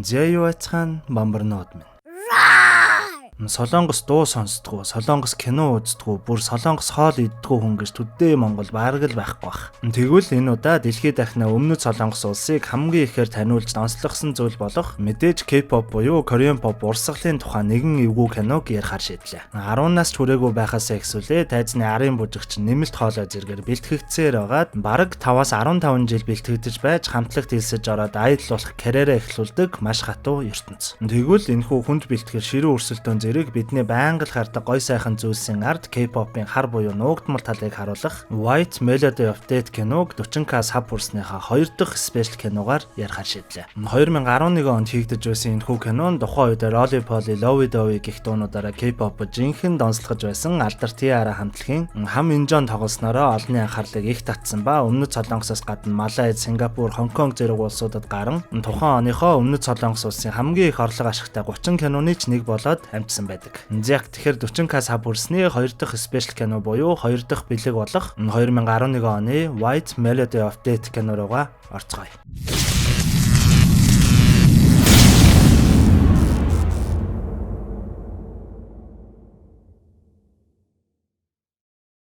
Зэ юу ацхан бамбарнууд минь. Солонгос дуу сонсдгоо, Солонгос кино үздэггүй, бүр Солонгос хоол иддэггүй хүн гэж төдөө Монгол бараг л байхгүй бах. Тэгвэл энэ удаа дэлхийд дахина өмнөд Солонгос улсыг хамгийн ихээр таниулж онцлогсон зүйл болох мэдээж K-pop буюу Korean pop урсгалын тухай нэгэн эвгүй киног ярихаар шийдлээ. 10 нас ч хүрээгүй байхаасаа ихсүүлээ тайзны арын бүжигч нэмэлт хоолой зэргээр бэлтгэгдсээр байгаад бараг 5-аас 15 жил бэлтгэгдэж байж хамтлагт элсэж ороод idol болох карьераа эхлүүлдэг маш хатуу ертөнц. Тэгвэл энэхүү хүнд бэлтгэл ширүү өрсөлдөөн зэрэг бидний байнга л хардаг гой сайхан зүйлсийн ард K-pop-ын хар буюу нуугдмал талыг харуулах White Melody of Death киног 40K сав хүрснийхаа хоёр дахь special киногаар ярихаар шийдлээ. 2011 онд хийгдэж байсан энэхүү кино нь тухайн үед Roly Poly, Lovey Dovey гэх дуунуудаараа K-pop жинхэнэ донслогож байсан алдар T-ara хамтлагийн Хам Инжон тоглосноороо олонний анхаарлыг их татсан ба өмнөд Солонгосоос гадна Малайз, Сингапур, Хонконг зэрэг улсуудад гаран тухайн оныхоо өмнөд Солонгос улсын хамгийн их орлого ашигтай 30 киноны ч нэг болоод амжсан байдаг. Зяк тэгэхээр 40K сав хүрсний хоёр дахь special кино буюу хоёр дахь бэлэг болох 2011 оны White Melody of Death кино руугаа орцгоё.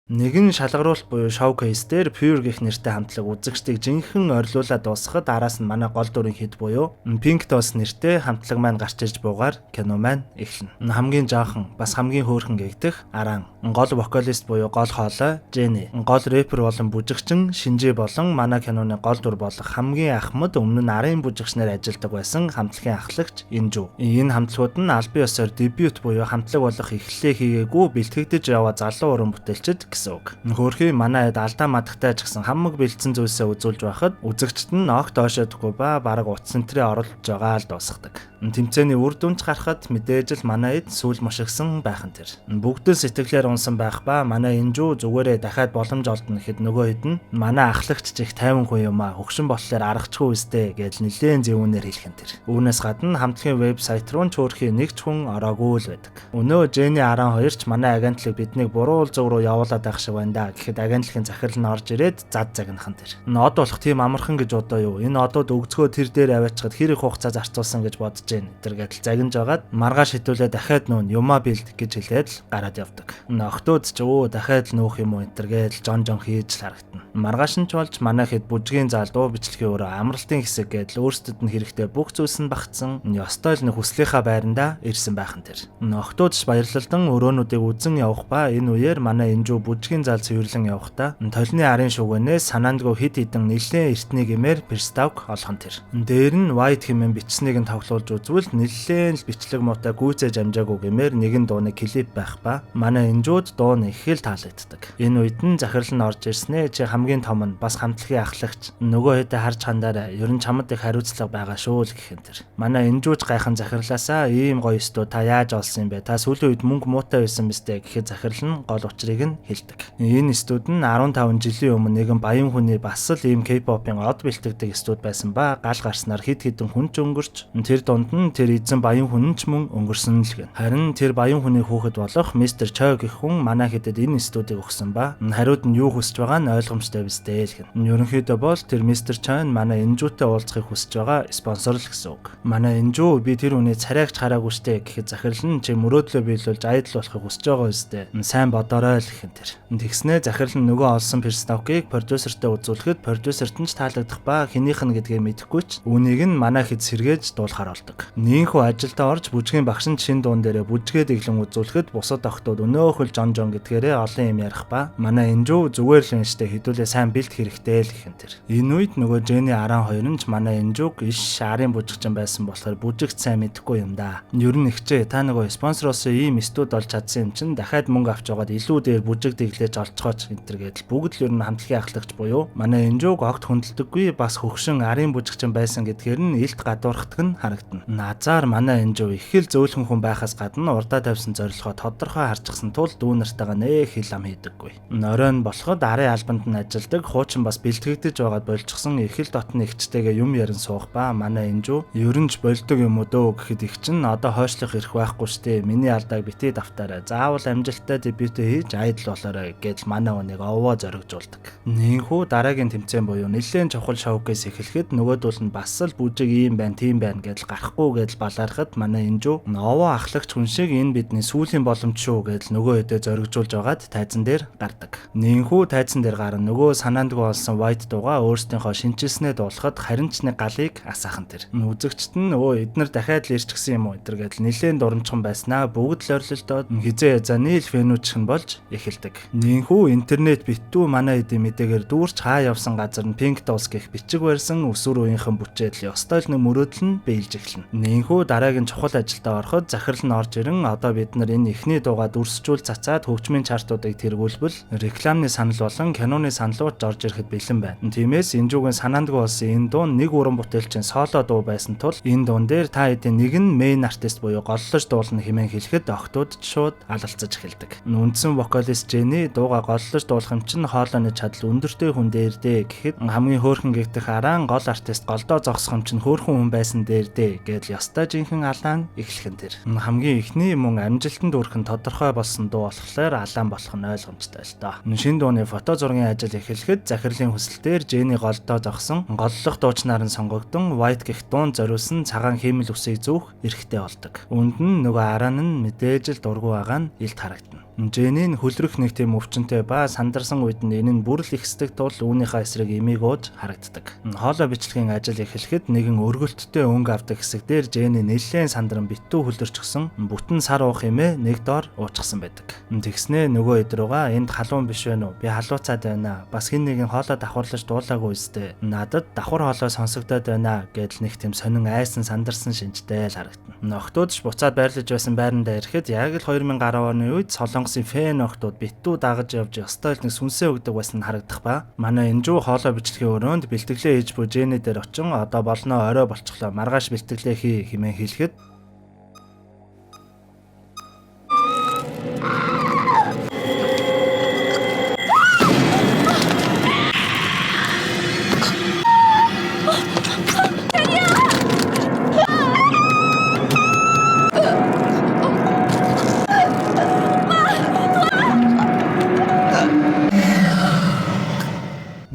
Нэгэн шалгаруулалт буюу showcase дээр Pure гэх нэртэй хамтлаг үзэгчдийг жинхэнэ орилуулаад дуусгахад араас нь манай гол дүрийн хэд буюу Pink Dolls нэртэй хамтлаг маань гарч ирж буугаар кино маань эхэлнэ. Хамгийн жаахан бас хамгийн хөөрхөн гэгдэх Аран, гол вокалист буюу гол хоолой Jennie, гол рэпер болон бүжигчин Шинжи болон манай киноны гол дүр болох хамгийн ахмад өмнө нь арын бүжигчнэр ажилладаг байсан хамтлагийн ахлагч Инжу. Энэ хамтлагууд нь албан ёсоор дебют буюу хамтлаг болох эхлэлээ хийгээгүй бэлтгэгдэж яваа залуу уран бүтээлчд гэсэн үг. Хөөрхий манай хэд алдаа мадагтай ч гэсэн хамаг бэлдсэн зүйлсээ үзүүлж байхад үзэгчд нь огт ойшоодгүй ба бараг утас центрээ оролдож байгаа л дуусгадаг. Тэмцээний үр дүнч гарахад мэдээж л манай хэд сүүл мушигсан байх нь тэр. Бүгд л сэтгэлээр унсан байх ба манай Инжүү зүгээрээ дахиад боломж олдно гэхэд нөгөө хэд нь манай ахлагч ч их тайван хүн юм а хөгшин болохоор аргачгүй үстэй гэж нэлээн зөвүүнээр хэлэх нь тэр. Үүнээс гадна хамтлагийн вебсайт руу ч хөөрхий нэг ч хүн ороогүй л байдаг. Өнөө Jennie 12 ч манай агентлаг биднийг буруу зөв рүү явуулаад байх шиг байна да гэхэд агентлагийн захирал нь орж ирээд зад загнах нь тэр. Од болох тийм амархан гэж удаа юу? Энэ одууд өгцгөө тэр дээр аваачхад хэр их хугацаа зарцуулсан гэж бодож гин. Тэр гэдэл загнаж байгаад маргааш хитүүлээ дахиад нүүн юмаа бэлд гэж хэлээд л гараад явдаг. Охтууд ч өө дахиад л нүүх юм уу энэ төр гэдэл жон жон хийж л харагдана. Маргааш нь ч болж манай хэд бүжгийн зал дуу бичлэгийн өрөө амралтын хэсэг гэдэл өөрсдөд нь хэрэгтэй бүх зүйлс нь багтсан. Ёстой л нэг хүслийнхаа байрандаа ирсэн байх нь тэр. Охтууд ч баярлалдан өрөөнүүдийг үзэн явах ба энэ үеэр манай Инжүү бүжгийн зал цэвэрлэн явахдаа толны арын шүгэнээс санаандгүй хэд хэдэн нэлээд эртний гэмээр приставк олох нь тэр. Дээр нь White хэмээн бичснийг нь тоглуулж үзвэл нэлээд л бичлэг муутай гүйцээж амжаагүй гэмээр нэгэн дууны клип байх ба манай Инжүүд дуу нь их л таалагддаг. Энэ үед нь захирал нь орж ирснээ чи хамгийн том нь бас хамтлагийн ахлагч нөгөө хэдэ харж хандаарай. Ер нь чамд их хариуцлага байгаа шүү л гэх юм тэр. Манай Инжүүж гайхан захирлаасаа ийм гоё өстөө та яаж олсон юм бэ? Та сүүлийн үед мөнгө муутай байсан биз дээ гэхэд захирал нь гол учрыг нь хэлдэг. Энэ студ нь 15 жилийн өмнө нэгэн баян хүний бас л ийм K-pop-ын од бэлтгэдэг студ байсан ба гал гарснаар хэд хэдэн хүн ч өнгөрч тэр дунд нь тэр эзэн баян хүн ч мөн өнгөрсөн л гэн. Харин тэр баян хүний хүүхэд болох мистер Чой гэх хүн манай хэдэд энэ студийг өгсөн ба хариуд нь юу хүсэж байгаа нь ойлгомжтой биз дээ л гэн. Ерөнхийдөө бол тэр мистер Чой нь манай Инжүүтэй уулзахыг хүсэж байгаа спонсор л гэсэн үг. Манай Инжүү би тэр хүний царайг ч хараагүй штэ гэхэд захирал нь чи мөрөөдлөө биелүүлж idol болохыг хүсэж байгаа үстэй. Сайн бодоорой л гэх юм тэр. Тэгснээ захирал нь нөгөө олсон приставкыг продюсертэй үзүүлэхэд продюсерт нь ч таалагдах ба хэнийх нь гэдгээ мэдэхгүй ч үүнийг нь манай хэд сэргээж дуулахар болдог. Нийхүү ажилдаа орж бүжгийн багш нь шин дуун дээрээ бүжгээд иглэн үзүүлэхэд бусад охтууд өнөөхөл жон жон гэдгээрээ олон юм ярих ба манай Инжүү зүгээр л юм штэ хэдүүлээ сайн бэлт хэрэгтэй л гэх юм тэр. Энэ үед нөгөө Jennie 12 нь ч манай Инжүүг иш шарын бүжигчин байсан болохоор бүжигч сайн мэдэхгүй юм да. Ер нь ихчээ та нөгөө спонсороос ийм студ олж чадсан юм чинь дахиад мөнгө авч байгаад илүү дээр бүжиг дэглэж олцгооч энэ төр гэдэл бүгд л ер нь хамтлагийн ахлагч буюу манай Инжүүг огт хүндэлдэггүй бас хөгшин арын бүжигчин байсан гэдгээр нь илт гадуурхдаг нь харагдана. Назар манай Инжүү их л зөөлхөн хүн байхаас гадна урдаа тавьсан зорилгоо тодорхой харчихсан тул дүү нартайгаа нэх хил ам хийдэггүй. Оройн болоход арын албанд нь ажилладаг хуучин бас бэлтгэгдэж байгаад болчихсон их л дотны эгчтэйгээ юм ярин суух ба манай Инжүү ер нь ч болдог юм уу дөө гэхэд эгч нь одоо хойшлох эрх байхгүй штэ. Миний алдааг битгий давтаарай. Заавал амжилттай дебютээ хийж idol болоорой гэж манай хүнийг овоо зоригжуулдаг. Нинхүү дараагийн тэмцээн буюу нэлээд чухал showcase эхлэхэд нөгөөдөл нь бас л бүжиг ийм байна, тийм байна гэдэл гарахгүй гарахгүй гэдэл балаархад манай Энжүү овоо ахлагч хүн шиг энэ бидний сүүлийн боломж шүү гэдэл нөгөө хэдэ зоригжуулж байгаад тайзан дээр гардаг. Нинхүү тайзан дээр гарan нөгөө санаандгүй олсон White дууга өөрсдийнхөө шинчилснээ дуулахад харин ч нэг галыг асаахан тэр. Үзэгчд нь өө эднэр дахиад л ирчихсэн юм уу эдэр гэдэл нилээн дурамчхан байснаа бүгд л орилолдоод хизээ язаа нийл фэнүүчих нь болж эхэлдэг. Нинхүү интернет битүү манай эдийн мэдээгээр дүүрч хаа явсан газар нь Pink Dolls гэх бичиг барьсан өсвөр үеийнхэн бүчээл ёстой л нэг мөрөөдөл нь биелж эхэлнэ. Нинхүү дараагийн чухал ажилдаа ороход захирал нь орж ирэн одоо бид нар энэ эхний дуугаа дүрсжүүл цацаад хөгжмийн чартуудыг тэргүүлбэл рекламны санал болон киноны саналууд орж ирэхэд бэлэн байна. Тиймээс Энжүүгийн санаандгүй болсон энэ дуу нэг уран бүтээлчийн соло дуу байсан тул энэ дуун дээр та хэдийн нэг нь main artist буюу голлож дуулна хэмээн хэлэхэд охтууд ч шууд алалцаж эхэлдэг. Үндсэн вокалист Jenny дууга голлож дуулах юм чинь хоолойны чадал өндөртэй хүн дээр дээ гэхэд хамгийн хөөрхөн гэгдэх араан гол артист голдоо зогсох юм чинь хөөрхөн хүн байсан дээр дээ гэдэл ёстой жинхэнэ алаан эхлэх нь тэр. Хамгийн эхний мөн амжилтанд хүрэх нь тодорхой болсон дуу болохоор алаан болох нь ойлгомжтой л доо. Шинэ дууны фото зургийн ажил эхлэхэд захирлын хүсэлтээр Jenny голдоо зогсон голлох дуучнаар нь сонгогдсон White гэх дуун зориулсан цагаан хиймэл үсийг зүүх эрхтэй болдог. Үүнд нь нөгөө араан нь мэдээж л дургүй байгаа нь илт харагдана. Jenny нь хөлрөх нэг тийм өвчнөтэй ба сандарсан үед нь энэ нь бүр л ихсдэг тул үүнийхээ эсрэг эмийг ууж харагддаг. Хоолой бичлэгийн ажил эхлэхэд нэгэн өргөлттэй өнгө авдаг хэсэг дээр Jenny нэлээд сандран битүү хөлөрчихсөн бүтэн сар уух эмээ нэг доор уучсан байдаг. Тэгснээ нөгөө хэд рүүгээ энд халуун биш вэ нү? Би халууцаад байна. Бас хэн нэгэн хоолой давхарлаж дуулаагүй үстэй. Надад давхар хоолой сонсогдоод байна гэдэл нэг тийм сонин айсан сандарсан шинжтэй л харагдана. Охтууд ч буцаад байрлаж байсан байрандаа ирэхэд яг л 2010 оны үед Солонгосын фэн охтууд битүү дагаж явж ёстой л нэг сүнсээ өгдөг байсан нь харагдах ба. Манай Энжүү хоолой бичлэгийн өрөөнд бэлтгэлээ хийж буй Jenny дээр очин одоо болноо орой болчихлоо маргааш бэлтгэлээ хий хэмээн хэлэхэд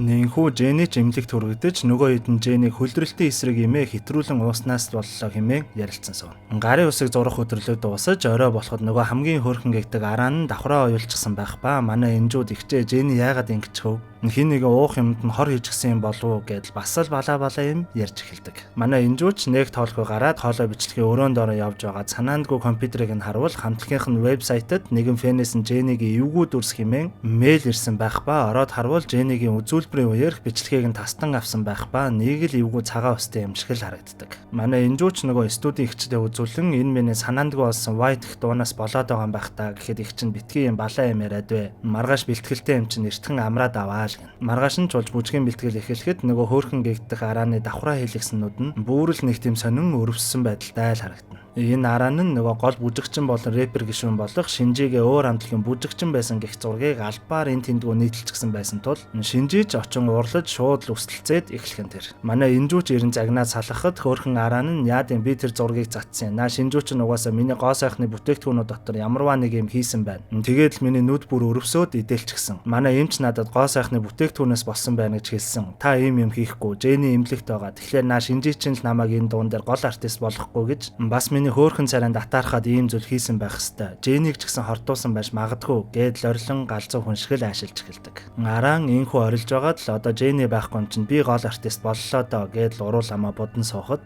Нинхүү Jenny ч эмнэлэгт хүргэгдэж нөгөө хэд нь Jenny-г хөлдрөлтийн эсрэг эмээ хэтрүүлэн ууснаас боллоо хэмээн ярилцсан сууна. Гарын үсэг зурах өдөрлөг дуусаж орой болоход нөгөө хамгийн хөөрхөн гэгдэг араан нь давхраа оюулчихсан байх ба манай Энжүүд ихчээ Jenny яагаад ингэчихв? Хин нэгэн уух юмд нь хор хийчихсэн юм болов уу гэдэл бас л балаа балаа юм ярьж эхэлдэг. Манай Энжүүч нэг тоолгүй гараад хоолой бичлэгийн өрөөнд орон явж байгаа санаандгүй компьютерыг нь харуул хамтлагийнх нь вебсайтад нэгэн фэнээс нь Jenny-гийн эвгүй дүрс хэмээн мэйл ирсэн байх ба ороод харуул Jenny-гийн үзүүлбэрийн үеэрх бичлэгийг нь тастан авсан байх ба нэг л эвгүй цагаан өстэй юм шиг л харагддаг. Манай Энжүүч нөгөө студийн эгчдээ үзүүлэн энэ миний санаандгүй болсон White гэх дуунаас болоод байгаа юм байх та гэхэд эгч нь битгий юм балаа юм яриад вэ. Маргааш бэлтгэлтэй юм чинь эртхэн амраад аваа л гэн. Маргааш нь ч болж бүжгийн бэлтгэл эхлэхэд нөгөө хөөрхөн гэгдэх арааны давхраа хийлгэснүүд нь бүрэл нэг тийм сонин өрөвссөн байдалтай л харагдана. Энэ араан нь нөгөө гол бүжигчин болон рэпер гишүүн болох Шинжигээ өөр хамтлагийн бүжигчин байсан гэх зургийг албаар энэ тэндгүү нийтэлчихсэн байсан тул Шинжиж очин уурлаж шууд л өсөлцээд эхлэх нь тэр. Манай Энжүүч ирэн загнаад салгахад хөөрхөн араан нь яад юм би тэр зургийг затсан. Наа Шинжүүч нь угаасаа миний гоо сайхны бүтээгдэхүүнүүд дотор ямарваа нэг юм хийсэн байна. Тэгээд л миний нүд бүр өрөвсөөд идэлчихсэн. Манай эмч надад гоо сайхны бүтээгдэхүүнээс болсон байна гэж хэлсэн. Та ийм юм хийхгүй. Jenny эмнэлэгт байгаа. Тэгэхээр наа Шинжич нь л намайг энэ дуун дээр гол артист болохгүй гэж бас миний хөөрхөн царайнд атаархаад ийм зүйл хийсэн байх хэвээр. Женийг ч гэсэн хордуулсан байж магадгүй гээд л орилон галзуу хүн шиг л аашилж эхэлдэг. Араан энхүү орилж байгаад л одоо Jenny байхгүй юм чинь би гол артист боллоо доо гээд л уруул амаа будан суухад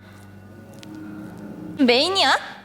메인이야?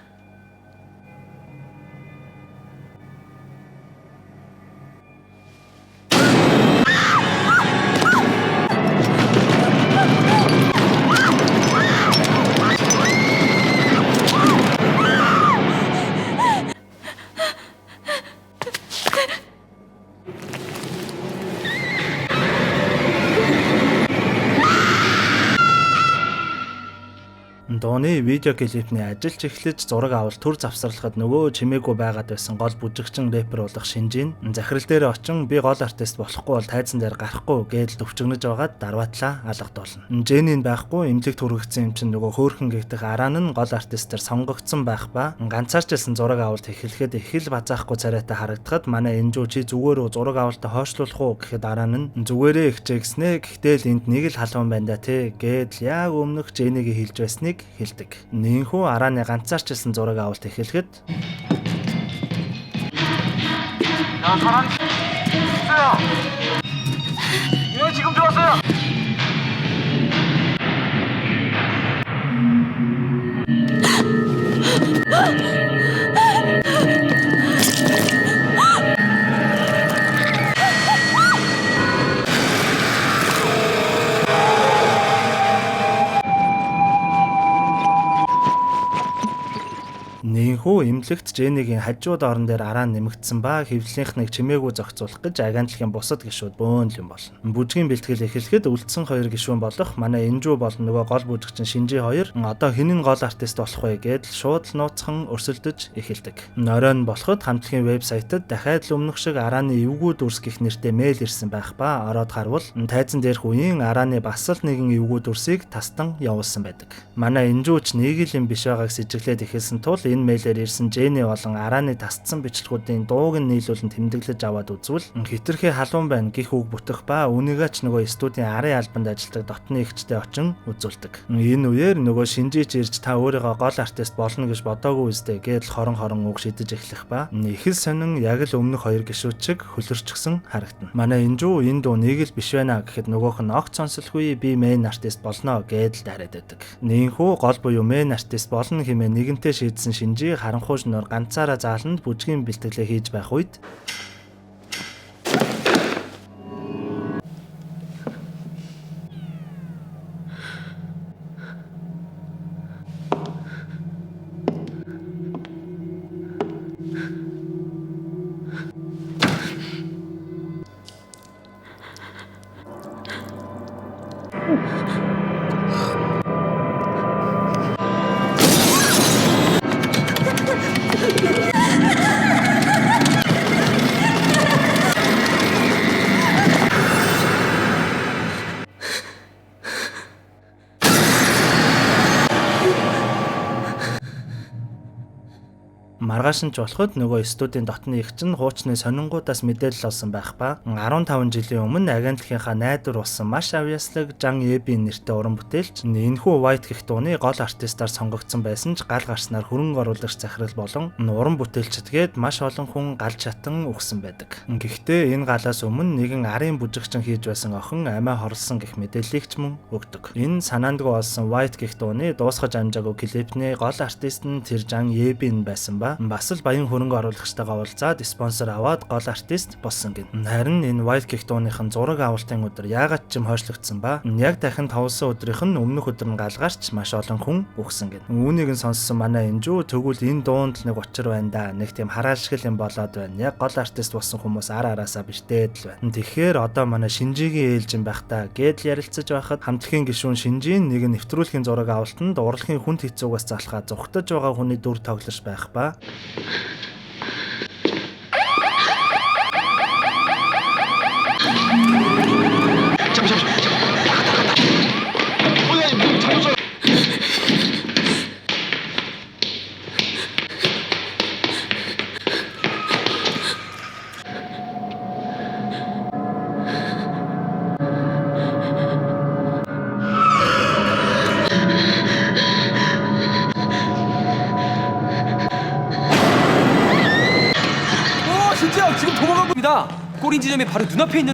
Дууны видео клипний ажилч эхлэж зураг авал төр завсарлахад нөгөө чимээгүй байгаад байсан гол бүжигчин рэпер болох Шинжин захирал дээр очин би гол артист болохгүй бол тайзан дээр гарахгүй гэдэл төвчгөнөж байгаад дарваатлаа алгадуулна. Jenny нь байхгүй эмнэлэгт хүргэсэн юм чинь нөгөө хөөрхөн гэгдэх араан нь гол артистээр сонгогдсон байх ба ганцаарчилсан зураг авалт эхлэхэд их л базаахгүй царайтай харагдахад манай Энжүү чи зүгээр үү зураг авалтаа хойшлуулах уу гэхэд араан нь зүгээрээ ихчээ гэснэ гэхдээ л энд нэг л халуун байна да тий гэдэл яг өмнөх Jenny-г хэлж байсныг хэлдэг. Нинхүү Араны ганцаарчилсан зураг авалт эхлэхэд 야, 사람 있어요. 예, 지금 들어왔어요. Нинхүү эмнэлэгт Жэнигийн хажууд орон дээр араа нэмэгдсэн ба хэвлэлийнх нэг чимээгүй зохицуулах гэж агентлагийн бусад гишүүд бөөн л юм болно. Бүжгийн бэлтгэл эхлэхэд үлдсэн хоёр гишүүн болох манай Энжүү болон нөгөө гол бүжигчин Шинжи хоёр одоо хэн нь гол артист болох вэ гэдэл шууд л нууцхан өрсөлдөж эхэлдэг. Оройн болоход хамтлагийн вебсайтад дахиад л өмнөх шиг арааны эвгүй дүрс гэх нэртэй мэйл ирсэн байх ба ороод харвал тайзан дээрх үеийн арааны бас л нэгэн эвгүй дүрсийг тастан явуулсан байдаг. Манай Энжүү ч нэг л юм биш байгааг сэжиглээд эхэлсэн тул энэ мэйлээр ирсэн Жэни болон Арааны тасдсан бичлэгүүдийн дууг нь нийлүүлэн тэмдэглэж аваад үзвэл хитрхи халуун байна гэх үг бүтэх ба үүнийгээ ч нөгөө студийн арын албанд ажилладаг дотны эгчтэй очин үзүүлдэг. Энэ үеэр нөгөө Шинжич ирж та өөрийгөө гол артист болно гэж бодоогүй үстэй гэдэл хорон хорон үг шидэж эхлэх ба их л сонин яг л өмнөх хоёр гишүүд шиг хөлөрчихсөн харагдана. Манай Энжүү энэ дуу нэг л биш байна гэхэд нөгөөх нь огт сонсолгүй би main артист болно гэдэл дараад байдаг. Нинхүү гол буюу main артист болно хэмээн нэгэнтээ шийдсэн Шинжи харанхуй шөнөөр ганцаараа зааланд бүжгийн бэлтгэлээ хийж байх үед маргааш нь ч болоход нөгөө студийн дотны их чинь хуучны сонингуудаас мэдээлэл олсон байх ба 15 жилийн өмнө агентлагийнхаа найдвар болсон маш авьяаслаг Жан Эбийн нэртэй уран бүтээлч энэхүү White гэх дууны гол артистаар сонгогдсон байсан ч гал гарснаар хөрөнгө оруулагч захирал болон уран бүтээлчдгээд маш олон хүн гал чатан өгсөн байдаг. Гэхдээ энэ галаас өмнө нэгэн арын бүжигчин хийж байсан охин амиа хорлсон гэх мэдээллийг ч мөн өгдөг. Энэ санаандгүй олсон White гэх дууны дуусгаж амжаагүй клипний гол артист нь тэр Жан Эбин байсан ба бас л баян хөрөнгө оруулагчтайгаа уулзаад спонсор аваад гол артист болсон гин. Харин энэ Wild гэх дууных нь зураг авалтын өдөр яагаад ч юм хойшлогдсон ба яг дахин товлсон өдрийнх нь өмнөх өдөр нь галгаарч маш олон хүн үхсэн гин. Үүнийг нь сонссон манай Энжүү тэгвэл энэ дуунд л нэг учир байна да. Нэг тийм хараал шиг юм болоод байна. Яг гол артист болсон хүмүүс ар араасаа бэртээд л байна. Тэгэхээр одоо манай Шинжигийн ээлжин байх та гэдэл ярилцаж байхад хамтлагийн гишүүн Шинжийн нэг нэвтрүүлгийн зураг авалтанд урлагийн хүнд хэцүүгээс залхаа зүхтаж байгаа хүний дүр тоглож байх ба 진짜 지금 도망간 겁니다. 꼬린 지점이 바로 눈앞에 있는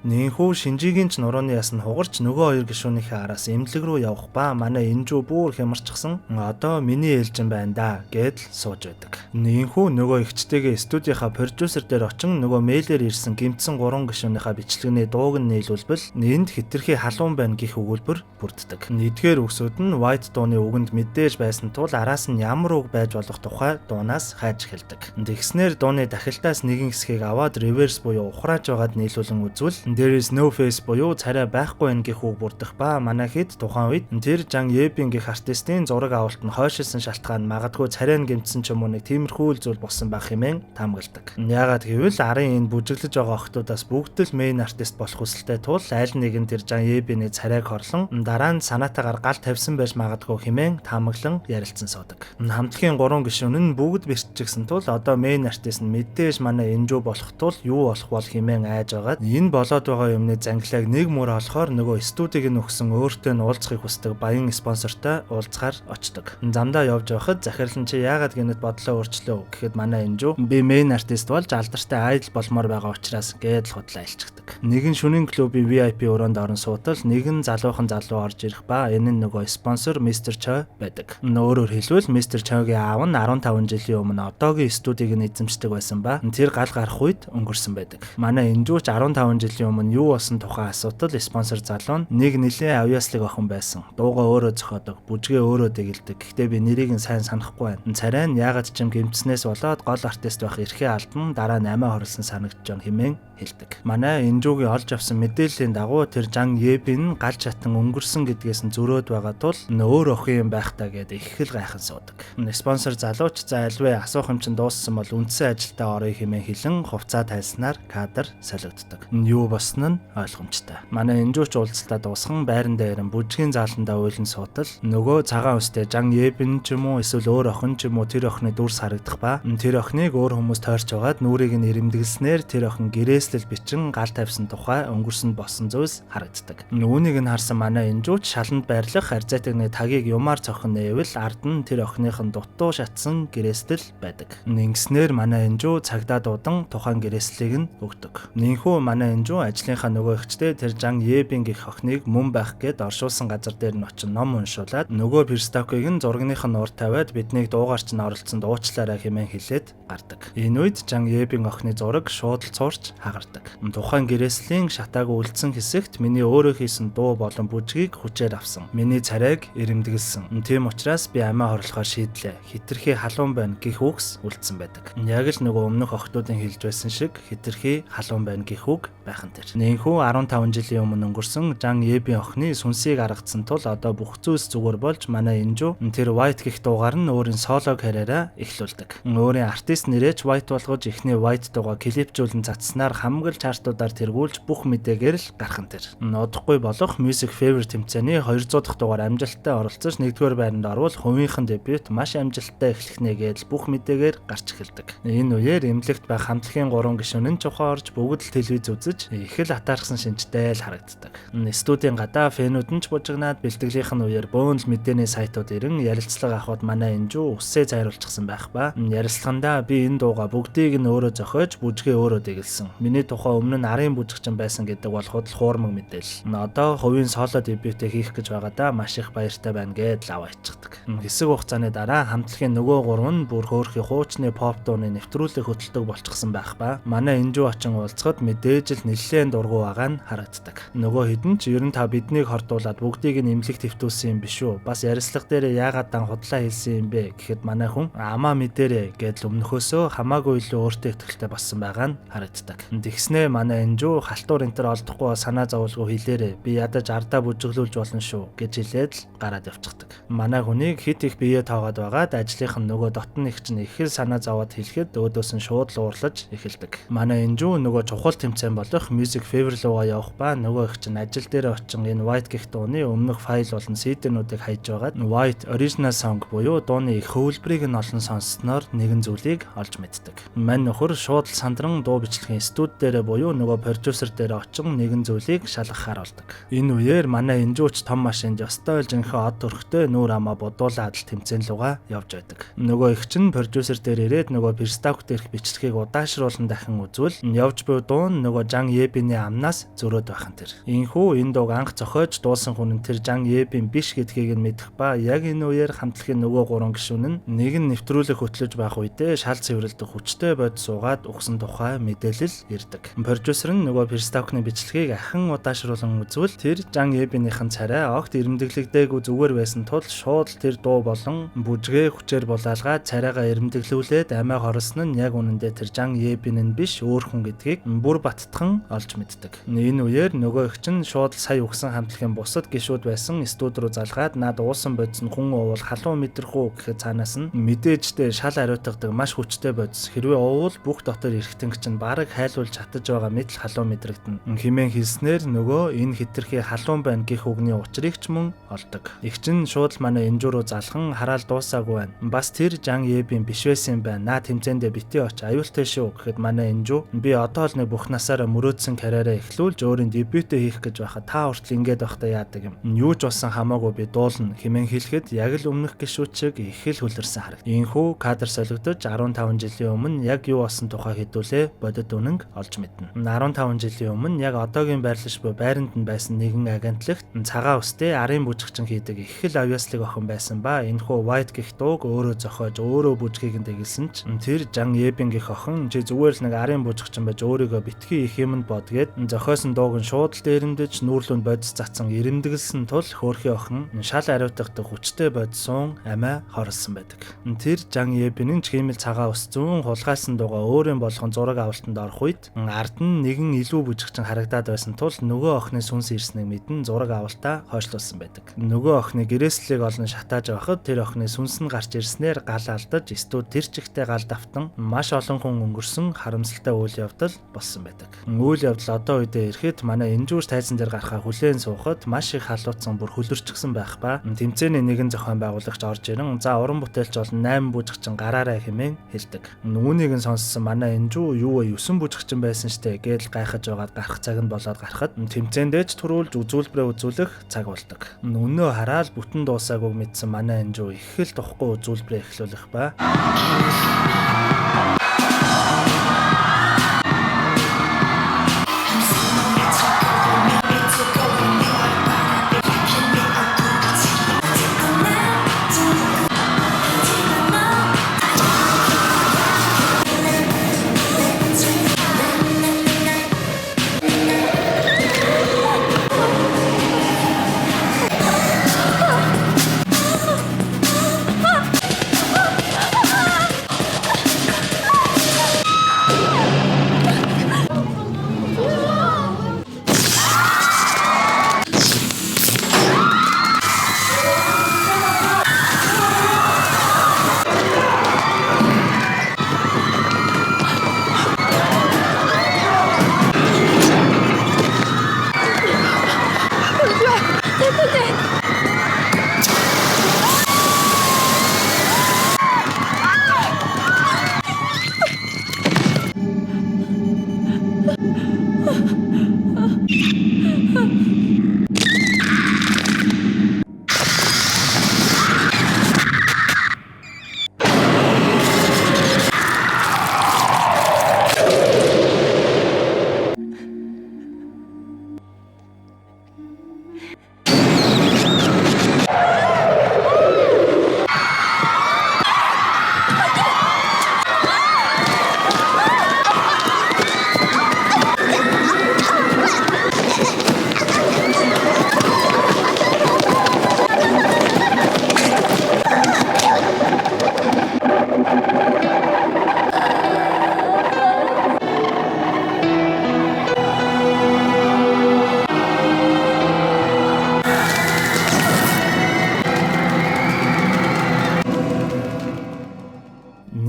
Нинхүү Шинжигийн ч нурууны яс нь хугарч нөгөө хоёр гишүүнийхээ араас эмнэлэг рүү явах ба манай Энжүү бүр хямарчихсан одоо миний ээлжин байна да гэдэл сууж байдаг. Нинхүү нөгөө эгчтэйгээ студийнхаа продюсер дээр очин нөгөө мэйлээр ирсэн гэмтсэн гурван гишүүнийхээ бичлэгний дууг нь нийлүүлбэл энд хитрхи халуун байна гэх өгүүлбэр бүрддэг. Эдгээр үгсүүд нь White дууны үгэнд мэдээж байсан тул араас нь ямар үг байж болох тухай дуунаас хайж эхэлдэг. Тэгснээр дууны дахилтаас нэгэн хэсгийг аваад reverse буюу ухрааж байгаад нийлүүлэн үзвэл there is There is no face буюу царай байхгүй байх гэх үг бүрдэх ба манай хэд тухайн үед тэр Жан Ебин гэх артистын зураг авалт нь хойшилсан шалтгаан магадгүй царай нь гэмтсэн ч юм уу, нэг тиймэрхүү л зүйл болсон байх хэмээн таамагладаг. Яагаад гэвэл арын энэ бүжиглэж байгаа охтуудаас бүгд л main artist болох хүсэлтэй тул аль нэг нь тэр Жан Ебиний царайг хорлон дараа нь санаатаагаар гал тавьсан байж магадгүй хэмээн таамаглан ярилцсан суудаг. Хамтлагийн гурван гишүүн нь бүгд бэртчихсэн тул одоо main artist нь мэдээж манай Энжүү болох тул юу болох бол хэмээн айж байгаад, энэ болоод байгаа юмны зангилааг нэг мөр олохоор нөгөө студийг нь өгсөн, өөртөө нь уулзахыг хүсдэг баян спонсортой уулзахаар очдог. Замдаа явж байхад захирал нь "Чи яагаад гэнэт бодлоо өөрчлөө?" гэхэд манай Энжүү "Би main artist болж алдартай idol болмоор байгаа учраас" гээд л худлаа хэлчихдэг. Нэгэн шөнийн клубын VIP өрөөнд орон суутал нэгэн залуухан залуу орж ирэх ба энэ нь нөгөө спонсор Мистер Чой байдаг. Өөрөөр хэлбэл, Мистер Чойгийн аав нь 15 жилийн өмнө одоогийн студийг нь эзэмшдэг байсан ба тэр гал гарах үед өнгөрсөн байдаг. Манай Энжүүч 15 жилийн өмнө юу болсон тухай асуутал спонсор залуу нь "Нэг нэлээд авьяаслаг охин байсан. Дуугаа өөрөө зохиодог, бүжгээ өөрөө дэгэлдэг. Гэхдээ би нэрийг нь сайн санахгүй байна. Царай нь яагаад ч юм гэмтснээс болоод гол артист байх эрхээ алдан, дараа нь амиа хорлсон санагдаж байна" хэмээн хэлдэг. Манай Энжүүгийн олж авсан мэдээллийн дагуу тэр Жан Ебин гал чатан өнгөрсөн гэдгээс нь зөрөөд байгаа тул өөр охин юм байх та гэдээ их л гайхан суудаг. Спонсор залууч "За, альвэ, асуух юм чинь дууссан бол үндсэн ажилдаа оръё" хэмээн хэлэн хувцаа тайлснаар кадр солигддог. Юу болсон нь ойлгомжтой. Манай Энжүүч уулзалтаа дуусган байран дээр бүжгийн зааландаа уйлан суутал нөгөө цагаан үстэй Жан Ебин ч юм уу, эсвэл өөр охин ч юм уу, тэр охины дүрс харагдах ба тэр охиныг өөр хүмүүс тойрч байгаад нүрийг нь эрэмдэглэснээр тэр охин гэрээслэл бичин гал тавьсан тухай өнгөрсөнд болсон зүйлс харагддаг. Үүнийг нь харсан манай Энжүүч шаланд байрлах арзайтаг нэг тагийг юмар цохин нээвэл ард нь тэр охиных нь дутуу шатсан гэрээстэл байдаг. Ингэснээр манай Энжүү цагдаа дуудан тухайн гэрээслийг нь өгдөг. Нинхүү манай Энжүү ажлынхаа нөгөө эгчтэй тэр Жан Ебин гэх охиныг мөн байх гээд оршуулсан газар дээр нь очин ном уншуулад, нөгөө приставкыг нь зурагных нь урд тавиад, "Биднийг дуугаар чинь оролцсонд уучлаарай" хэмээн хэлээд гардаг. Энэ үед Жан Ебин охины зураг шууд л цуурч хагардаг. Тухайн гэрээслийн шатаагүй үлдсэн хэсэгт "Миний өөрөө хийсэн дуу болон бүжгийг хүчээр авсан. Миний царайг эрэмдэглэсэн. Тийм учраас би амиа хорлохоор шийдлээ. Хэтэрхий халуун байна" гэх үгс үлдсэн байдаг. Яг л нөгөө өмнөх охтуудын хэлж байсан шиг "хэтэрхий халуун байна" гэх үг байх нь тэр. Нинхүү 15 жилийн өмнө өнгөрсөн Жан Ебин охины сүнсийг аргацсан тул одоо бүх зүйлс зүгээр болж манай Энжүү тэр White гэх дуугаар нь өөрийн соло карьераа эхлүүлдэг. Өөрийн артист нэрээ ч White болгож, эхний White дуугаа клипжүүлэн цацснаар хамаг л chart уудаар тэргүүлж, бүх мэдээгээр л гарах нь тэр. Удахгүй болох Music Fever тэмцээний 200 дахь дугаар амжилттай оролцож, 1-р байранд орвол хувийнхын дебют маш амжилттай эхлэх нэ гэдэл бүх мэдээгээр гарч эхэлдэг. Энэ үеэр эмнэлэгт байх хамтлагийн гурван гишүүн нь чухаа орж бүгд л телевиз үзэж их л атаархсан шинжтэй л харагддаг. Студийн гадаа fan үүд нь ч бужигнаад, бэлтгэлийнх нь үеэр бөөн л мэдээний сайтууд ирэн ярилцлага авахад манай Энжүү үсээ зайруулчихсан байх ба ярилцлагандаа "Би энэ дуугаа бүгдийг нь өөрөө зохиож, бүжгээ өөрөө дэгэлсэн. Миний тухай өмнө нь арын бүжигчин байсан гэдэг бол худал хуурмаг мэдээлэл. Одоо хувийн соло дебютээ хийх гэж байгаадаа маш их баяртай байна" гээд л аваа ичдэг. Хэсэг хугацааны дараа хамтлагийн нөгөө гурав нь бүр хөөрхий хуучны поп дууны нэвтрүүлэг хөтэлдэг болчихсон байх ба манай Энжүү очин уулзахад мэдээж л нэлээд дургүй байгаа нь харагддаг. Нөгөө хэдэн ч "Ер нь та биднийг хордуулаад бүгдийг нь эмнэлэгт хэвтүүлсэн юм биш үү? Бас ярилцлага дээр яагаад дан худлаа хэлсэн юм бэ?" гэхэд манай хүн "Амаа мэдэрээ" гэдэл өмнөхөөсөө хамаагүй илүү өөртөө итгэлтэй болсон байгаа нь харагддаг. Тэгснээ манай Энжүү "Халтуур энэ төр олдохгүй, санаа зовлгүй хэлээрээ, би ядаж ардаа бүжиглүүлж болно шүү" гэж хэлээд л гараад явчихдаг. Манай хүнийг хит их бие тоогоод байгаад ажлынх нь нөгөө дотн их чинь их л санаа зовоод хэлэхэд өөдөөс нь шууд л уурлаж эхэлдэг. Манай Энжүү нөгөө чухал тэмцээн болох Music Fever руугаа явах ба нөгөө их чинь ажил дээр очин энэ White гэх дууны өмнөх файл болон CD-нүүдийг хайж байгаад White original song буюу дууны их хөвлбөрийг нь олон сонссноор нэгэн зүйлийг олж мэддэг. Мань нөхөр шууд л сандран дуу бичлэгийн студи дээрээ буюу нөгөө продюсер дээр очин нэгэн зүйлийг шалгахаар болдог. Энэ үеэр манай Энжүүч том машинд ёстой л жинхэнэ од төрхтэй нүүр амаа будуулаад л тэмцээн лугаа явж байдаг. Нөгөө их чинь продюсер дээр ирээд нөгөө приставк дээрх бичлэгийг удаашруулан дахин үзвэл явж буй дуу нь нөгөө Жан Ебиний амнаас зөрөөд байх нь тэр. Инхүү энэ дууг анх зохиож дуусан хүн нь тэр Жан Ебин биш гэдгийг нь мэдэх ба яг энэ үеэр хамтлагийн нөгөө гурван гишүүн нь нэг нь нэвтрүүлэг хөтлөж байх үедээ шал цэвэрлдэг хүчтэй бод суугаад үхсэн тухай мэдээлэл ирдэг. Продюсер нь нөгөө приставкны бичлэгийг ахин удаашруулан үзвэл тэр Жан Ебинийхэн царай огт эрэмдэглэгдээгүй зүгээр байсан тул шууд л тэр дуу болон бүжгээ хүчээр булаалгаад, царайгаа эрэмдэглүүлээд амиа хорлсон нь яг үнэндээ тэр Жан Ебин нь биш, өөр хүн гэдгийг бүр баттхан олж мэддэг. мэддэг. Энэ үеэр нөгөө эгч нь шууд сая өгсөн хамтлагийн бусад гишүүд байсан студи руу залгаад над уусан бодис нь хүн уувал халуун мэдрэх үү гэхэд цаанаас нь мэдээжтэй шал ариутгадаг маш хүчтэй бодис. Хэрвээ уувал бүх дотор эргэтэнг чинь бараг хайлуулж чадаж байгаа мэт л халуун мэдрэгдэнэ хэмээн хэлснээр нөгөө энэ хэтэрхий халуун байна гэх үгний учрыг ч мөн олдог. Эгч нь шууд л манай Энжүү рүү залхан хараал дуусаагүй байна. Бас тэр Жан Ебийн биш байсан юм байна. Наа тэмцээндээ битгий оч аюултай шүү гэхэд манай Энжүү би одоо л нэг бүх насаараа мөрөөдсөн карьераа эхлүүлж өөрийн дебютээ хийх гэж байхад та хүртэл ингэж байхдаа яадаг юм. Юу ч болсон хамаагүй би дуулна хэмээн хэлэхэд яг л өмнөх гишүүд шиг их л хөлөрсөн харагд. Ийхүү кадр солигдож 15 жилийн өмнө яг юу болсон тухай хэдүүлээ бодит үнэнг олж мэднэ. 15 жилийн өмнө яг одоогийн байрлал буй байранд нь байсан нэгэн агентлагт цагаан үстэй арын бүжигчин хийдэг их л авьяаслаг охин байсан ба энэхүү White гэх дууг өөрөө зохиож өөрөө бүжгийг нь дэглэсэн ч тэр Жан Ебин гэх охин чи зүгээр л нэг арын бүжигчин байж өөрийгөө битгий их юмд бод гээд зохиосон дууг нь шууд л дээрэмдэж нүүрлүнд бодис затсан эрэмдэглэсэн тул хөөрхий охин шал ариутгадаг хүчтэй бодисон амиа хорлсон байдаг. Тэр Жан Ебин нь ч хиймэл цагаан ус зүүн хулгайлсан дуугаа өөрийн болгон зураг авалтанд орох үед ард нь нэгэн илүү бүжигчин харагдаад байсан тул нөгөө охины сүнс ирснийг мэдэн зураг авалтаа хойшлуулсан байдаг. Нөгөө охины гэрээслэлийг олон шатааж байхад тэр охины сүнс нь гарч ирснээр гал алдаж студ тэр чигтээ гал давтан маш олон хүн өнгөрсөн харамсалтай үйл явдал болсон байдаг. Үйл явдал одоо үедээ ирэхэд манай Энжүүр тайзан дээр гарахаа хүлээн суухад маш их халууцсан бүр хөлөрчихсөн байх ба тэмцээний нэгэн зохион байгуулагч орж ирэн за уран бүтээлч болон 8 бүжигчин гараарай хэмээн хэлдэг. Үүнийг нь сонссон манай Энжүү юу вэ 9 бүжигчин байсан штэ гэдэл гайхаж байгаад гарах цаг нь болоод гарахад тэмцээндээ ч түрүүлж үзүүлбэрээ үзүүлэх цаг болдог. Өнөө хараал бүтэн дуусаагүй мэдсэн манай Энжүү их л тухгүй үзүүлбэрээ эхлүүлэх ба.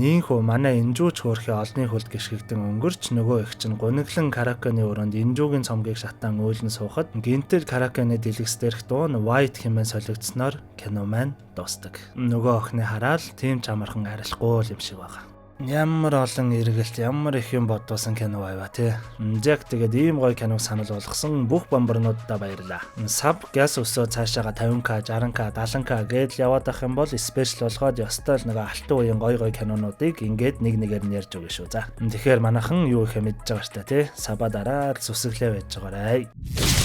Нинхүү манай Энжүүч хөөрхий олны хөлд гიშгэгдэн өнгөрч нөгөө эгч чинь гуниглан караокены өрөөнд Энжүүгийн цомгийг шатаан уйлан суухад гинтэл караокены дэлгэц дээрх дуу нь White хэмээн солигдсноор кино маань дуустдаг. Нөгөө охины хараал тийм ч амархан арилахгүй юм шиг байгаа. Ямар олон эргэлт, ямар их юм бодуулсан кино байва тий. Яг тэгээд ийм гоё киног санал болгосон бүх бомборнуудаа баярлаа. Sub газ өсөө цаашаага 50k, 60k, 70k гэдэл яваад ах юм бол special болгоод ёстой л нэг алтан үеийн гоё гоё кинонуудыг ингээд нэг нэгээр нь ярьж өгнө шүү. За. Тэгэхээр манайхан юу ихэ мэдж байгаа штэ тий. Sub аа дараад сүсгэлээ байж байгаарай.